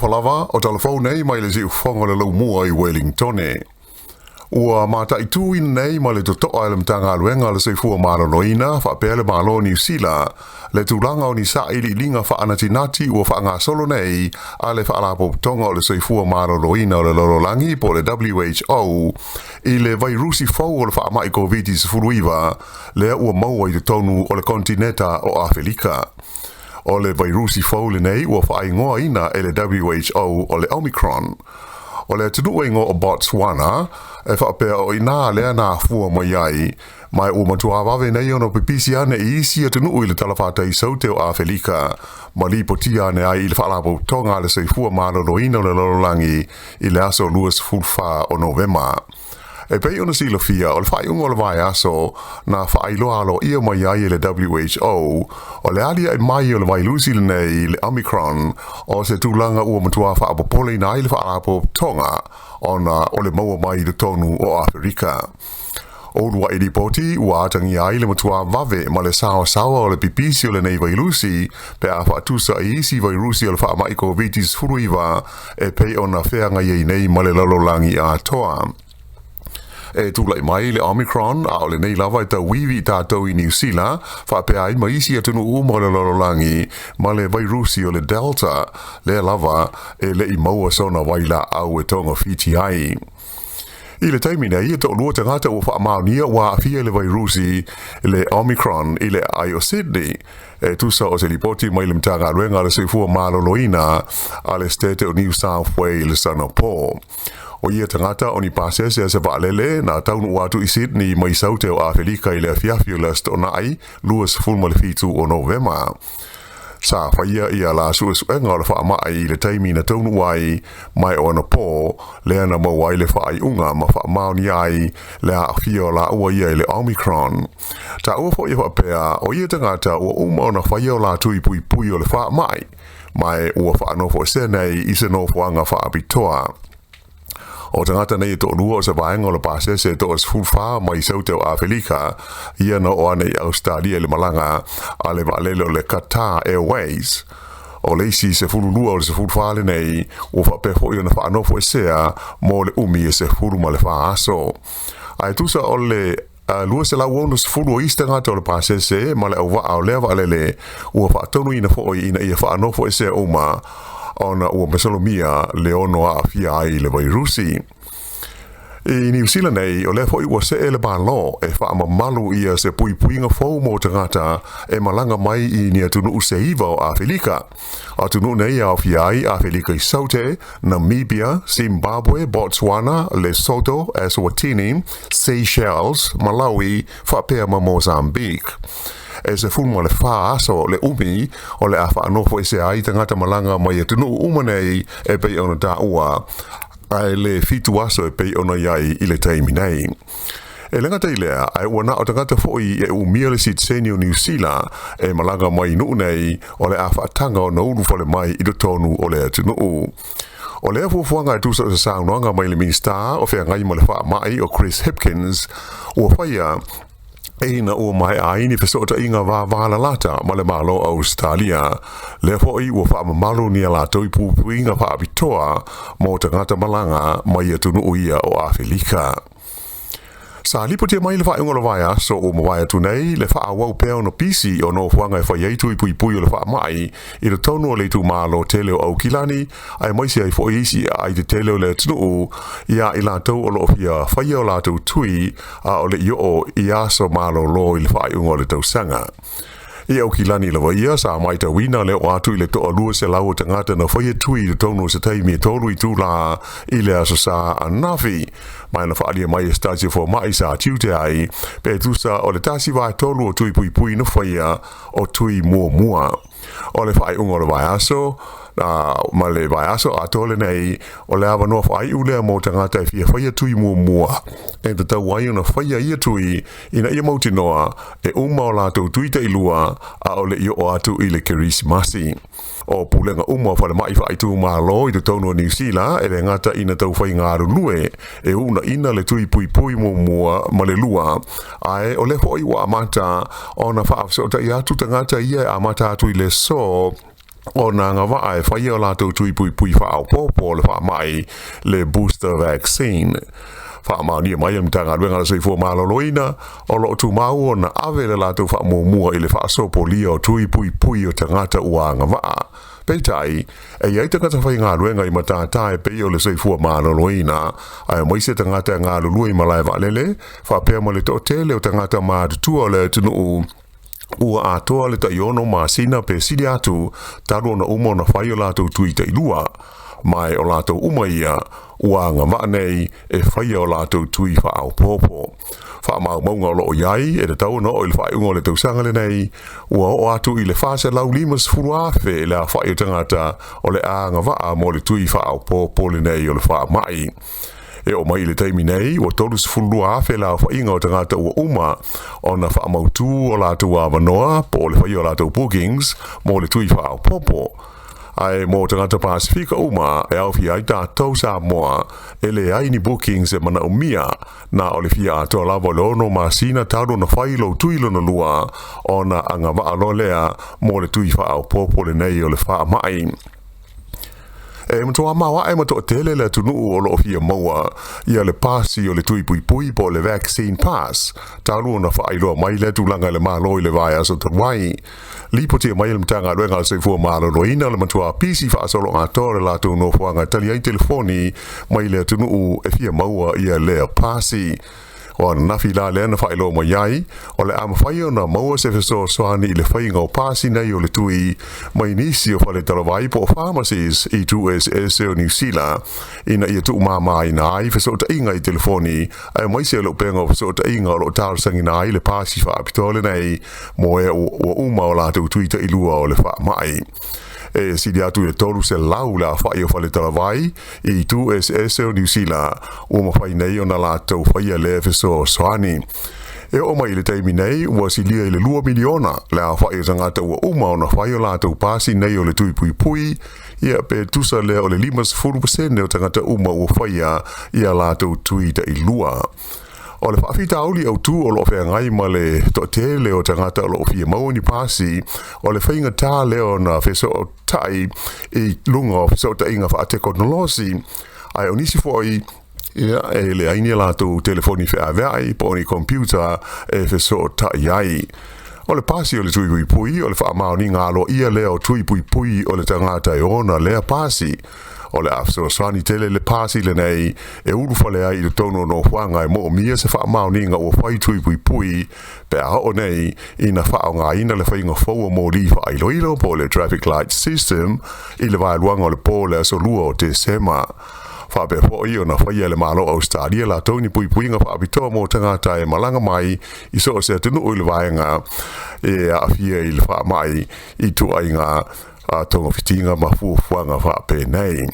Alofa lava, o Talafou nei mai le siufofoga o le Laumua i Wellingtone. Ua mataituina nei ma le totoa e le Matagaluega o le Soifua Maloloina faapea le Malo o Niu Sila le tulaga o ni sailiiliga faanatinati ua faagasolo nei a le Faalapotopotoga o le Soifua Maloloina o le Lalolagi po o le WHO i le vairusi fou o le faamai Koviti-19 lea ua maua i totonu o le konetineta o Afelika. O le vairusi fou lenei ua faaigoaina e le WHO o le Omicron. O le atunuu e igoa o Botswana, e faapea o i ina lea na afua mai ai, ma ua matua vave nei ona pipisi ane i isi atunuu i le talafatai Saute o Afelika, ma lipotia ane ai i le Faalapotopotoga a le Soifua Maloloina o le Lalolagi i le aso 24 o Novema. E pei ona silafia, o le faaiuga o le vaiaso na faailoa aloaia mai ai e le WHO, o le aliae mai o le vailusi lenei, le Omicron, o se tulaga ua matua faapopoleina ai le Faalapotopotoga ona o le maua mai i totonu o Aferika. O uluai lipoti ua atagia ai le matua vave ma le saoasaoa o le pipisi o lenei vailusi pe a faatusa i isi vairusi o le faamai Koviti-19 e pei ona feagai ai nei ma le lalolagi atoa. E tulai mai le Omicron, a o lenei lava e tauivi i tatou i Niu Sila, faapea ai ma isi atunuu uma o le lalolagi, ma le vairusi o le Delta, lea lava e le i maua sona vailaau e togafiti ai. I le taimi nei, e toalua tagata ua faamaonia ua aafia i le vairusi le Omicron i le aai o Sydney, e tusa o se lipoti mai le Matagaluega a le Soifua Maloloina a le Setete o New South Wales anapo. O ia tagata o ni pasese a se vaalele na taunuu atu i Sydney mai Saute o Afelika i le afiafi o le Aso Toonai 27 o Novema. Sa faia ia la suesuega o le faamai i le taimi na taunuu ai mai o anapo lea na maua ai le faaiuga ma faamaonia ai le aafia o laua ia i le Omicron. Taua foi e faapea, o ia tagata ua uma ona faia o la tui puipui o le faamai, ma e ua faanofoesea nei i se nofoaga faapitoa. O tagata nei e toalua o se vaega o le pasese e toa-14 mai Saute o Afelika, ia na oo ane i Ausetalia i le malaga a le vaalele o le Qatar Airways. O le isi 12 o le 14 lenei ua faapea foi ona faanofoesea mo le umi e 14 aso. Ae tusa o le 260 o isi tagata o le pasese ma le auvaa o lea vaalele ua faatonuina foi ina ia faanofoesea uma ona ua masalomia le ono aafia ai i le vairusi. I Niu Sila nei, o lea foi ua see le Malo e faamamalu ia se puipuiga fou mo tagata e malaga mai i ni atunuu se iva o Afelika. Atunuu nei e aofia ai Afelika i Saute, Namibia, Zimbabwe, Botswana, Lesotho, Eswatini, Seychelles, Malawi, faapea ma Mozambique. E 14 aso le umi o le a faanofoesea ai tagata malaga mai atunuu uma nei e pei ona taua, ae le 7 aso e pei ona i ai i le taimi nei. E le gata i lea, ae ua na o tagata foi e umia le sitiseni o Niu Sila e malaga mai i nuu nei o le a faataga ona ulufale mai i totonu o le atunuu. O lea fuafuaga e tusa o se saunoaga mai le Minisita o Feagai ma le Faamai o Chris Hipkins ua faia ina ua maea ai ni fesootaiga vavalalata ma le Malo o Ausetalia. Lea foi ua faamamalu ni a latou i puipuiga faapitoa mo tagata malaga mai atunuu ia o Afelika. Sa lipotia mai le faaiuga o le vaiaso ua mavae atu nei le faaauau pea ona pisi o nofoaga e fai ai tui puipui o le faamai i totonu o le itumalo tele o Aukilani, aemaise ai foi isi aai tetele o le atunuu iā i latou o lo o fia faia o latou tui a o le i oo i aso malolo i le faaiuga o le tausaga. I Aukilani lava ia, sa matauina le oo atu i le toa-200 o tagata na faia tui i totonu o se taimi e 3 itulā i le Aso Sa ananafi. Ma na faaalia mai e se tasi o fomai sa tiute ai, pe tusa o le 1/3 o tui puipui na faia o tui muamua. O le faaiuga o le vaiaso, ma le vaiaso atoa lenei, o le avanoa faaiu lea mo tagata e fia faia tui muamua, e tatau ai ona faia ia tui ina ia mautinoa e uma o latou tui tailua a o le i oo atu i le Kerisimasi. O pulega uma o falemai faaitumalo i totonu o Niu Sila e le gata ina taufai galulue e uunaina le tui puipui muamua ma le lua, ae o lea foi ua amata ona faafesootai atu tagata ia e amata atu i le aso. Ona agavaa e faia o latou tui puipui faaopoopo o le faamai, le booster vaccine. Faamaonia mai e le Matagaluega a le Soifua Maloloina, o lo o tumau ona ave le latou faamuamua i le faasopolia o tui puipui o tagata ua agavaa. Peitai, e i ai tagata faigaluega i matata e pei o le soifua maloloina, aemaise tagata e galulue i malae vaalele, faapea ma le toatele o tagata matutua o le atunuu ua atoa le tai-ono masina pe sili atu talu ona uma ona fai o latou tui tailua, ma o latou uma ia ua agavaa nei e faia o latou tui faaopoopo. Faamaumauga o lo o i ai, e tatau ona oo i le faaiuga o le tausaga lenei, ua oo atu i le 450,000 le aofai o tagata o le a agavaa mo le tui faaopoopo lenei o le faamai. E oo mai i le taimi nei, ua 32,000 le aofaiga o tagata ua uma ona faamautu o latou avanoa po o le faia o latou bookings mo le tui faaopoopo. Ae mo tagata Pasefika uma e aofia ai tatou Samoa, e leai ni bookings e manaomia, na o le fia atoa lava o le 6 masina talu ona fai lou tui lona lua ona agavaa loa lea mo le tui faaopoopo lenei o le faamai. E matua maoae ma toatele le atunuu o lo o fia maua ia le pasi o le tui puipui po o le vaccine pass, talu ona faailoa mai lea tulaga e le Malo i le vaiaso talu ai. Lipotia mai e le Matagaluega a le Soifua Maloloina le matua pisi faasologatō le latou nofoaga e tali ai telefoni mai le atunuu e fia maua ia lea pasi. O ananafi la lea na faailoa mai ai, o le a mafai ona maua se fesoasoani i le faiga o pasi nei o le tui mai nisi o faletalavai po o pharmacies i itu eseese o Niu Sila ina ia tuumamaina ai fesootaiga i telefoni aemaise o le upega o fesootaiga o lo o talosagaina ai le pasi faapitoa lenei mo e ua uma o latou tui tailua o le faamai. E sili atu i le 300 le aofai o faletalavai i itu eseese o Niu Sila ua mafai nei ona latou faia lea fesoasoani. E oo mai i le taimi nei, ua silia i le 2 miliona le aofai o tagata ua uma ona fai o latou pasi nei o le tui puipui, ia pe tusa lea o le 50% o tagata uma ua faia ia latou tui tailua. O le faafitauli autu o lo o feagai ma le toatele o tagata o lo o fia maua ni pasi, o le faigata lea ona fesootai i luga o fesootaiga faatekonolosi, ae o nisi foi ia, e leai ni a latou telefoni feaveai po o ni computer e fesootai ai. O le pasi o le tui puipui, o le faamaoniga aloaia lea o tui puipui o le tagata e ona lea pasi. O le a fesoasoani tele le pasi lenei e ulufale ai i totonu o nofoaga e moomia se faamaoniga ua fai tui puipui pe a oo nei ina faaaogaina le faiga fou o moli faailoilo po o le traffic light system i le vaeluaga o le po o le aso 2 o Tesema. Faapea foi ona faia e le Malo o Ausetalia latou ni puipuiga faapitoa mo tagata e malaga mai i so o se atunuu i le vaega e aafia i le faamai i ituaiga togafitiga ma fuafuaga faapenei.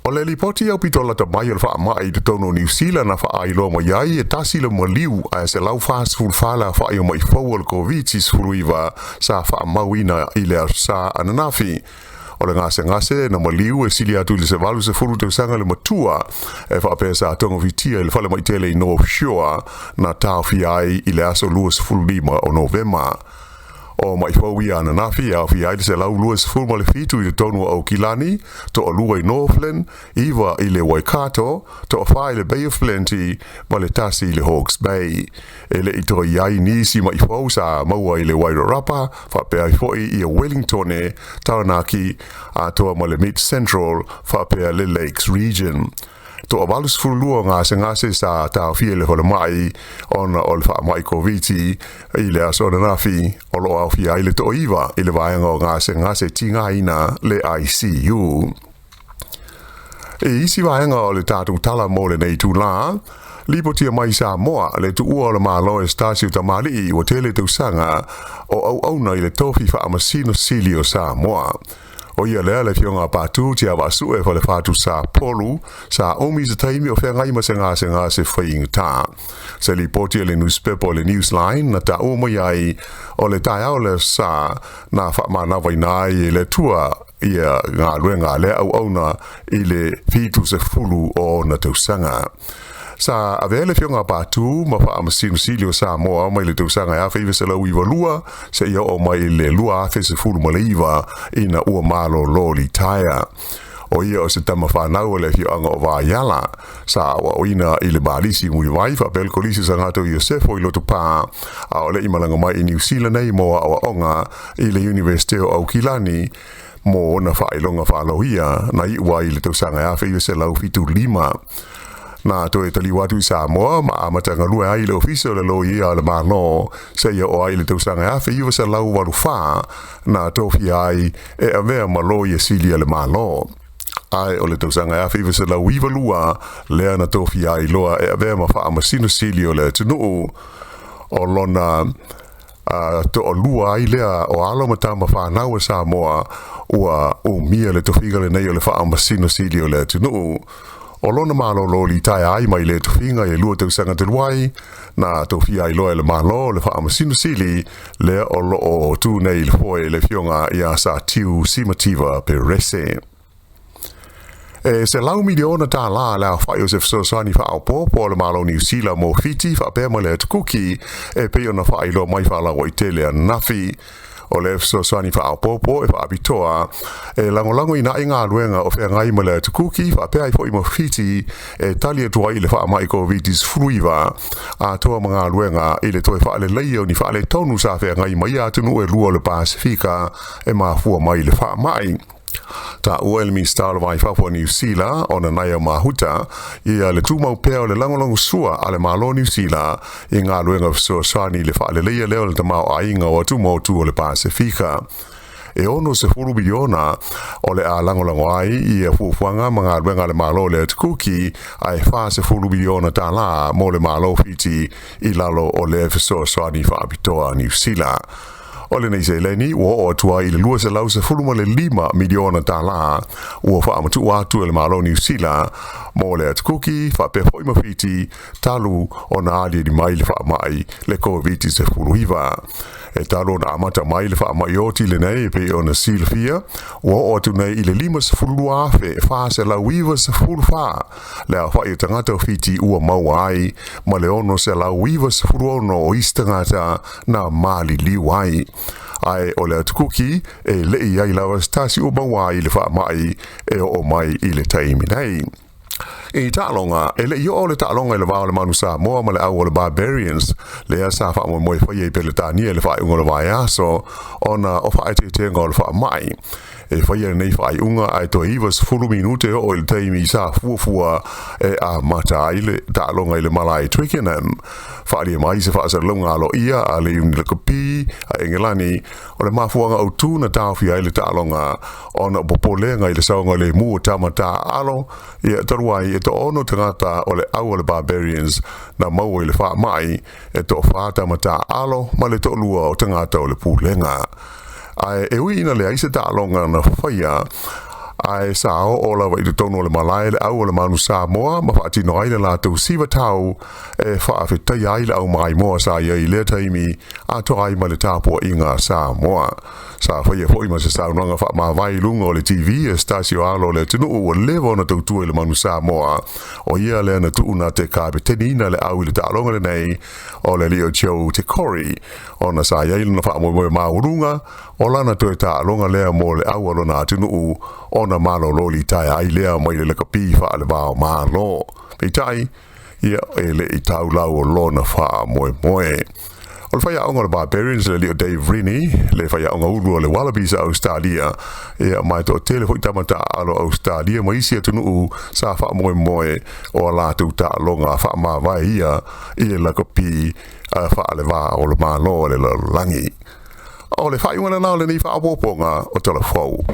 O le lipoti aupito lata mai o le faamai i totonu o Niu Sila na faailoa mai ai e tasi le maliu ae 144 le aofai o mai fou o le Koviti-19 sa faamauina i le aso Sa ananafi. O le gasegase na maliu e sili atu i le 80 tausaga le matua e faapea sa togafitia i le falemai tele i North Shore na taofia ai i le aso 25 o Novema. O mai fou ia ananafi e aofia ai le 127 i totonu o Aukilani, toalua i Northland, 9 i le Waikato, toafa i le Bay of Plenty ma le 1 i le Hawke's Bay. E le i toe i ai nisi mai fou sa maua i le Wairarapa, faapea ai foi ia Wellingtone, Taranaki, atoa ma le Mid Central, faapea le Lakes Region. Toa 82 gasegase sa taofia i le falemai ona o le faamai Koviti i le aso ananafi, o lo o aofia ai le toaiva i le vaega o gasegase tigaina le ICU. E isi vaega o le tatou tala mo lenei itulā, lipotia mai Samoa le tuua o le Malo e se tasi o tamalii ua tele tausaga o auauna i le tofi faamasino sili o Samoa. O ia lea le afioga a Patu Tiavaasue Falefatu Sapolu, sa umi se taimi o feagai ma se gasegase faigata. Se lipoti a le nusipepa o le Newsline na taua mai ai o le taeao le aso Sa na faamanavaina ai e le Atua. ia galuega a lea auauna i le 70 o ona tausaga. Sa avea le Afioga a Patu ma Faamasino Sili o Samoa mai le tausaga e 1992 seia oo mai i le 2019 ina ua malolo litaea. O ia o se tama fanau a le afioaga o Vaiala. Sa aoaoina i le Malisi Mulivai faapea le Kolisi o Sagato Iosefo i Lotopa, a o le i malaga mai i Niu Sila nei mo aoaoga i le Iunivesite o Aukilani mo ona faailoga faaloia na iu ai i le tausaga e 1975. Na toe taliu atu i Samoa ma amata galue ai i le Ofisa o le Loia a le Malo seia oo ai i le tausaga e 1984 na tofia ai e avea ma Loia Sili a le Malo. Ae o le tausaga e 1992 lea na tofia ai loa e avea ma Faamasino Sili o le atunuu. O lona toalua ai lea o alo ma tama fanau a Samoa ua umia le tofiga lenei o le Faamasino Sili o le atunuu. O lona malolo litaea ai mai lea tofiga e 2 tausaga talu ai, na tofia ai loa e le Malo le Faamasino Sili lea o loo tu nei i le foe, le afioga ia Satiu Simativa Perese. E $100 miliona le aofai o se fesoasoani faaopoopo a le Malo o Niu Sila mo Fiti faapea ma le Atu Kuki e pei ona faailoa mai faalauaitele ananafi. O le fesoasoani faaopoopo e faapitoa e lagolagoina ai galuega o feagai ma le Atu Kuki faapea ai foi ma Fiti e tali atu ai i le faamai Koviti-19, atoa ma galuega i le toe faaleleia o ni faaletonu sa feagai ma ia atunuu e lua o le Pasefika e mafua mai i le faamai. Taua e le Minisita o le Va i Fafo a Niu Sila o Nanaia Mahuta ia le tumau pea o le lagolagosua a le Malo o Niu Sila i galuega fesoasoani i le faaleleia lea o le tamaoaiga o atumotu o le Pasefika. E $60 miliona o le a lagolago ai ia fuafuaga ma galuega a le Malo o le Atu Kuki, ae $40 miliona mo le Malo o Fiti i lalo o lea fesoasoani faapitoa a Niu Sila. O lenei seleni ua oo atu ai i le $215 miliona ua faamatuu atu e le Malo o Niu Sila mo le Atu Kuki faapea foi ma Fiti talu ona aliali mai le faamai le Koviti-19. E talu ona amata mai le faamai oti lenei e pei ona silafia, ua oo atu nei i le 52,494 le aofai o tagata o Fiti ua maua ai ma le 696 o isi tagata na maliliu ai. Ae o le Atu Kuki e le i ai lava se tasi ua maua ai le faamai e oo mai i le taimi nei. I taaloga, e le i oo le taaloga i le va o le Manu Samoa ma le au o le Barbarians, lea sa faamoemoe e faia i Peretania i le faaiuga o le vaiaso, ona o faaeteetega o le faamai. E faia lenei faaiuga ae toe 90 minute oo i le taimi sa fuafua e amata ai le taaloga i le malae Twickenham. Faaalia mai se faasalalauga aloaia a le Iuni Lakapi a Engelani, o le mafuaaga autū na taofia ai le taaloga ona o popolega i le saogalemu o tama taaalo, ia talu ai e 6 tagata o le au o le Barbarians na maua i le faamai, e 4 tama taaalo ma le 2 o tagata o le pulega. Ae e ui ina leai se taaloga na faia, ae sa oo lava i totonu o le malae le au o le Manu Samoa ma faatino ai le latou siva tau e faafetaia ai le au maimoa sa i ai i lea taimi atoa ai ma le tapuaiga a Samoa. Sa faia foi ma se saunoaga faamavae i luga o le TV e se tasi o alo o le atunuu ua leva ona tautua i le Manu Samoa, o ia lea na tuu na te kapeteniina le au i le taaloga lenei, o le alii o Joe Tekori, ona sa i ai lona faamoemoe maualuga o lana toe taaloga lea mo le au a lona atunuu ona malolo litaea ai lea mai le lakapi faale-va o Malo. Peitai, ia e le i taulau o lona faamoemoe. O le faiaoga o le Barbarians, le alii o Dave Rennie, le faiaoga ulu o le Wallabies a Australia, ia ma e toatele foi tama taaalo Australia ma isi atunuu sa faamoemoe o a latou taaloga faamavae ia i le lakapi faale-va o le Malo o le lalolagi. O le faaiuga lena o lenei faaopoopoga o Tala Fou.